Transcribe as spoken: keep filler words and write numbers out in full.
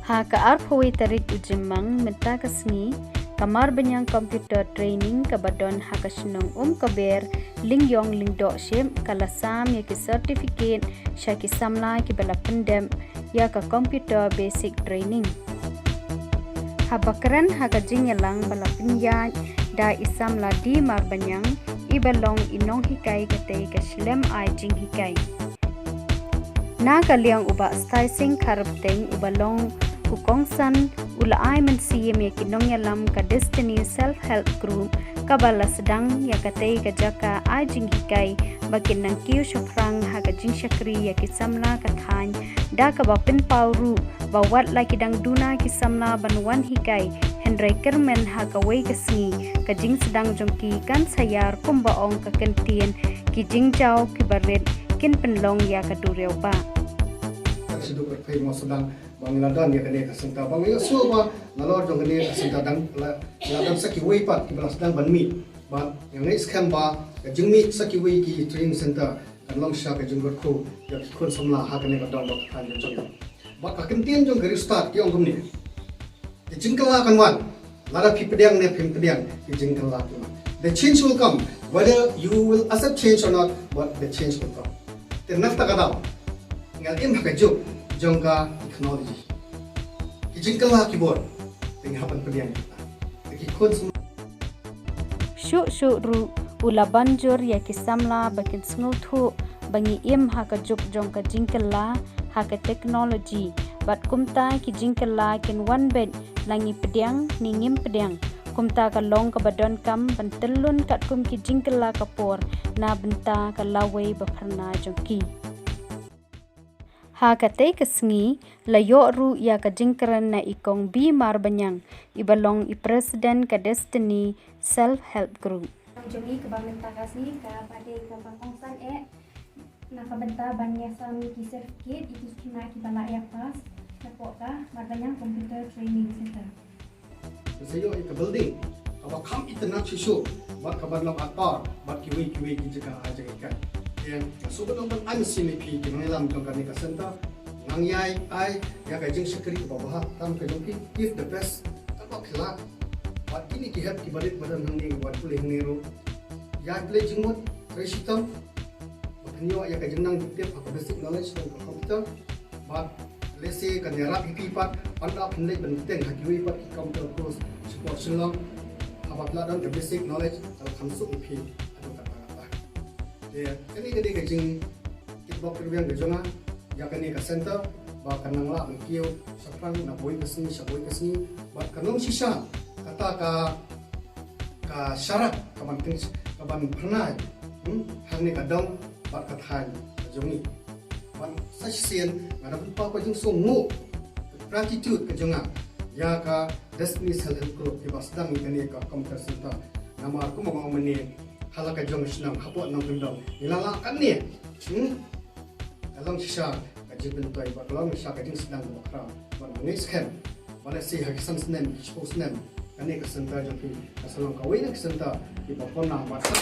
Ha ka arphew tarik u Jymmang mynta ka sngi, ka Marbaniang Computer Training kaba don ha ka shnong Umkaber, Lyngiong Lyngdoh Ship, ka la sam ïa ki certificate sha ki samla kiba la pyndep ïa ka Computer Basic Training. Haba kren ha ka jingïalang ba la pynïaid da i samla D Marbaniang, iba long i nonghikai katei ka shlem ai jinghikai. Na ka liang u Bah Stai Singh Kharpteng, uba long u kongsan, u la ai mynsiem ïa ki nongïalam ka Destiny Self Help Group kaba la sdang ïa katei ka jaka ai jinghikai ba kin nang kiew shaphrang ha ka jingshakri ïa ki samla ka thaiñ, da kaba pynpaw ruh ba wat la ki dang duna ki samla ban wan hikai, hynrei kyrmen ha kawei ka sngi ka jingsdang jong ki kan sa ïar kumba ong ka kyntien, ki jingjaw kiba rit kin pynlong ïa ka duriaw ba. Ka shu duk pyrthei mo sdang ba ngi la don ïa kane ka center, ba ngi ïohsngew ba nalor jong kane ka center dang la, la don sa kiwei pat kiba la sdang ban mih. Ba ngi ngeit skhem ba ka jingmih sa kiwei ki training center kan long shisha ka jingkyrkhu ïa ki khun samla ha kane ka dong bad ka thaiñ jong ngi. Bad ka kyntien jong ka riewstad ki ong kumne: Ki jingkylla kan wan, lada phi pdiang ne phim pdiang, ki jingkylla kan wan. The change will come, whether you will accept change or not, but the change will come. Te na kata ka daw, ngi im ha ka juk jong ka technology. Ki jingkylla ki bun, te ngi hap ban pdiang. Te ki khun samla. Shuh shuh ruh u la ban jur ïa ki samla ba kin sngewthuh ba ngi im ha ka juk jong ka jingkylla ha ka technology, bad kumta ki jingkylla kin wan beit la ngi pdiang ne ngim pdiang. Kumta ka long kaba donkam ban tyllun katkum ki jingkylla ka por na bynta ka lawei ba pyrna jong ki. Ha katei ka sngi la ïoh ruh ïa ka jingkren na i Kong B Marbaniang, iba long i president ka Destiny Self Help Group. Jong ngi kaba mynta ka sngi kaba dei kaba kongsan eh na ka bynta ban ïasam ïa ki certificate ïa ki khynnah kiba la ïa pass napoh ka Marbaniang Computer Training Center. Sa ïoh ïa ka building kaba kham itynnad shuh shuh bad kaban long atpar bad kiwei kiwei ki jaka ai jinghikai. Te nga sngewbha ban ai mynsiem ïa phi ki nongïalam jong kane ka center, nang ïai ai ïa ka jingshakri kaba bha tam ka jong phi, give the best. Katba phi lah. Bad kine ki hep kiba rit ba don hangne, wat pule hangne ruh, ïai plie jingmut, trei shitom. Ba phin ïoh ïa ka jingnang jingtip ha ka basic knowledge jong ka computer. Bad lehse kan ïarap ïa phi pat, ynda phin leit ban bteng ha kiwei pat ki computer course shapoh Shillong. Haba phi la don ka basic knowledge, ka la kham suk ïa phi haduh katta katta. Te kane ka dei ka jingkitbok kitrwiang ka jong nga ïa kane ka center, ba kan nang lah ban kiew shaphrang na kawei ka sngi sha kawei ka sngi. Bad kan long shisha kata ka, ka sharak kaban tyng, kaban phyrnai, hmm, hangne ka dong bad ka thaiñ ka jong ngi. Bad sa shisien nga da pynpaw ka jingsngewnguh, gratitude ka jong nga ïa ka Destiny Self Help Group kiba sdang ïa kane ka computer center. Namar kumba nga ong mynne, ha la ka jong ka shnong hapoh Nongkyndong ngi la lah katne, hmm, ka long shisha ka jingpynthut bad ka long shisha ka jingsdang kaba khraw. Bad nga ngeit skhem ba lehse ha ki san snem, ki shiphew snem, kane ka center jong phi kan sa long kawei na ki center kiba pynlong bad sa